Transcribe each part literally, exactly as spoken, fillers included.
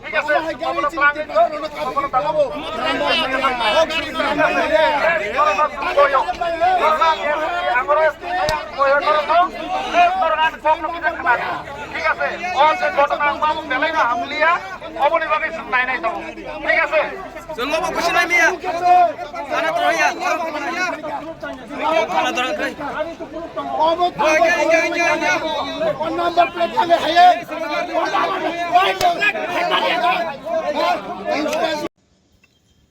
ঠিক আছে, সম্ভাবনা প্রাণ দিল, সম্ভাবনা দাও। ঠিক আছে, অ, যে ঘটনা আমরা বেলাই না হামলিয়া, অবনি ভাবে নাই নাই তো। ঠিক আছে। Chwng obo kuchilai miya. Kana toroya. Kana toroya.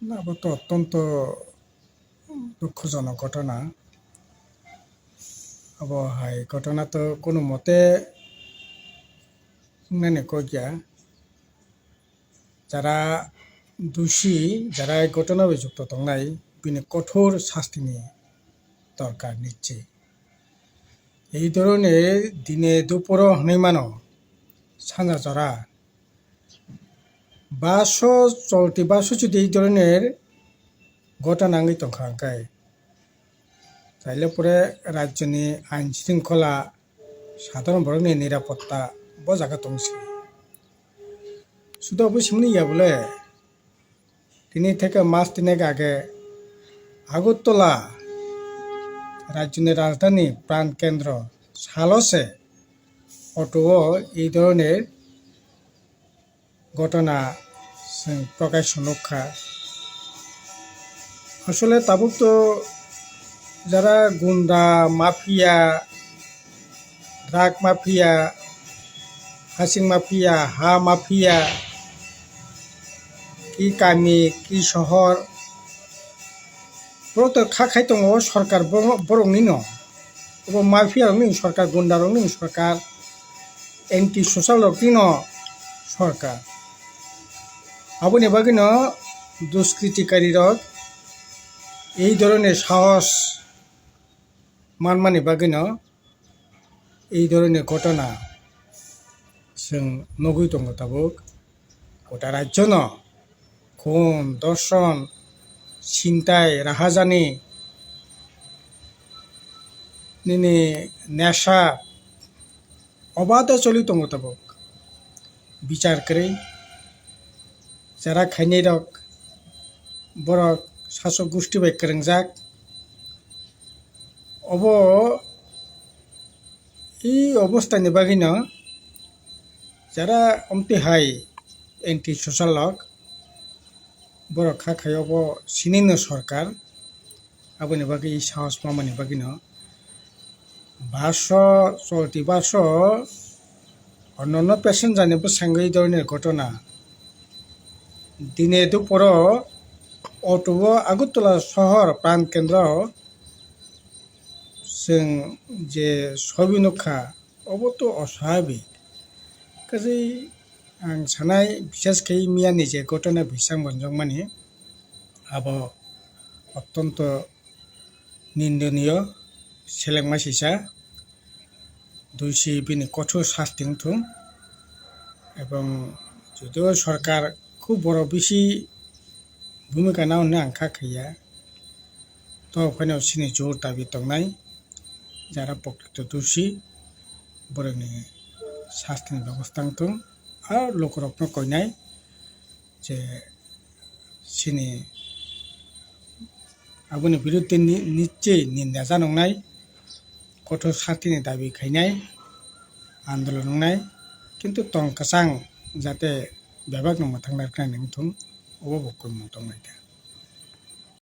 না, abo to ottonto dukhojonok ghotona. Abo hai ghotona to kono mote wngnani kok ya. Jara dushi, jara ei ghotona bai jukto tongnai, bini kothor sastini dorkar nichi. Ei dhoroner dine duporo hwnwi mano, sanja jora baso cholti baso jodi ei dhoroner ghotona wngwi tongkha hwnkhe, taile pore rajyoni ain shringkhola, sadharon borokni nirapotta bo jaga tong se. Sudo bo simini ya bole, tini theke mas tinek age Agartala, rajyoni rajdhani pran kendro salo se auto o ei dhoroner ghotona chwng prokash nukha. Asole tabuk to jara gunda, mafia, drug mafia, hasing mafia, ha mafia, ki kami, ki sohor, borok to kha khai tongo sorkar borok, borokni no. Obo mafia rokni sorkar, gunda rokni sorkar, anti social rokni no sorkar. Aboni bagwi no duskritikari rok ei dhoroner sahos manmani bagwi no ei dhoroner ghotona chwng nugwi tongo tabuk. Gota rajyono khun, dorshon, sintai, rahajani, nini nesha, obada choli tongo tabuk. Bichar kwrwi, jara khainai rok, borok sasok gusti bai kwrwngjak. Obo i obostani bagwino jara omtwi hai anti social rok borok kha khai obo sinino sorkar, aboni bagwi i sahos mamani bagwino baso cholti baso onnono passenger ni bwskango i dhoroner ghotona. Dine duporo auto o Agartala sohor pran kendro chwng je sobi nukha, obo to oswabik. Kaje ang sanai, bises khe miyani je ghotona bisang bonjokmani, abo ottonto nindoniyo, selengma sisa, dusi bini kothor sasti wngthung. Ebong jodio sorkar khub boro bisi bhumika nao hinwi ang kha khaiya. Tophano chini jor dabi tongnai, jara pokrito dusi, borokni sastini bebosta wngthung, aro lukurokno koinai je chini aboni biruddhe ni, nichchoi ninda janoknai, kothor sastini dabi khainai, andolon wngnai, kintu tong kwchang jate bebakno mwthangna rwknai wngthung, obo bo kwrwngmung tongnai kha.